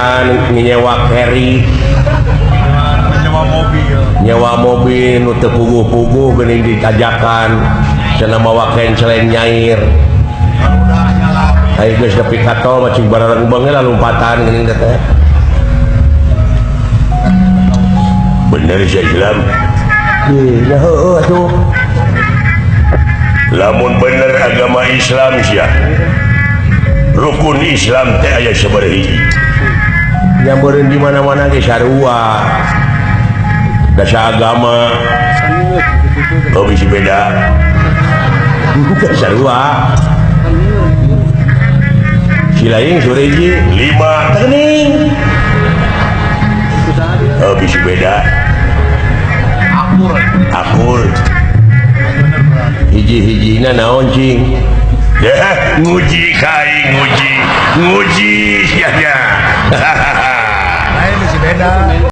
Kendaraan, nyewa carry. Nyewa mobil. Nyewa mobil nu teu puguh-puguh geuning ditajakan cenah mawa kenceleng nyair. Ayo geus nepi ka tol mah cing barareng lah lompatan geuning teh. Bener sih Islam. Ih, ya heueuh atuh. Lamun bener agama Islam sia, rukun Islam teh aya sabaraha hiji? Nyamperin di mana-mana ge sarua. Dasar agama. Oh, bisi beda. Sarua. Silaing sore hiji. Lima. Tegening. Oh, bisi beda. Akur. Akur. Hiji-hijina naon, cing? Ya, nguji kai, nguji nguji sia nya. Lain bisi beda.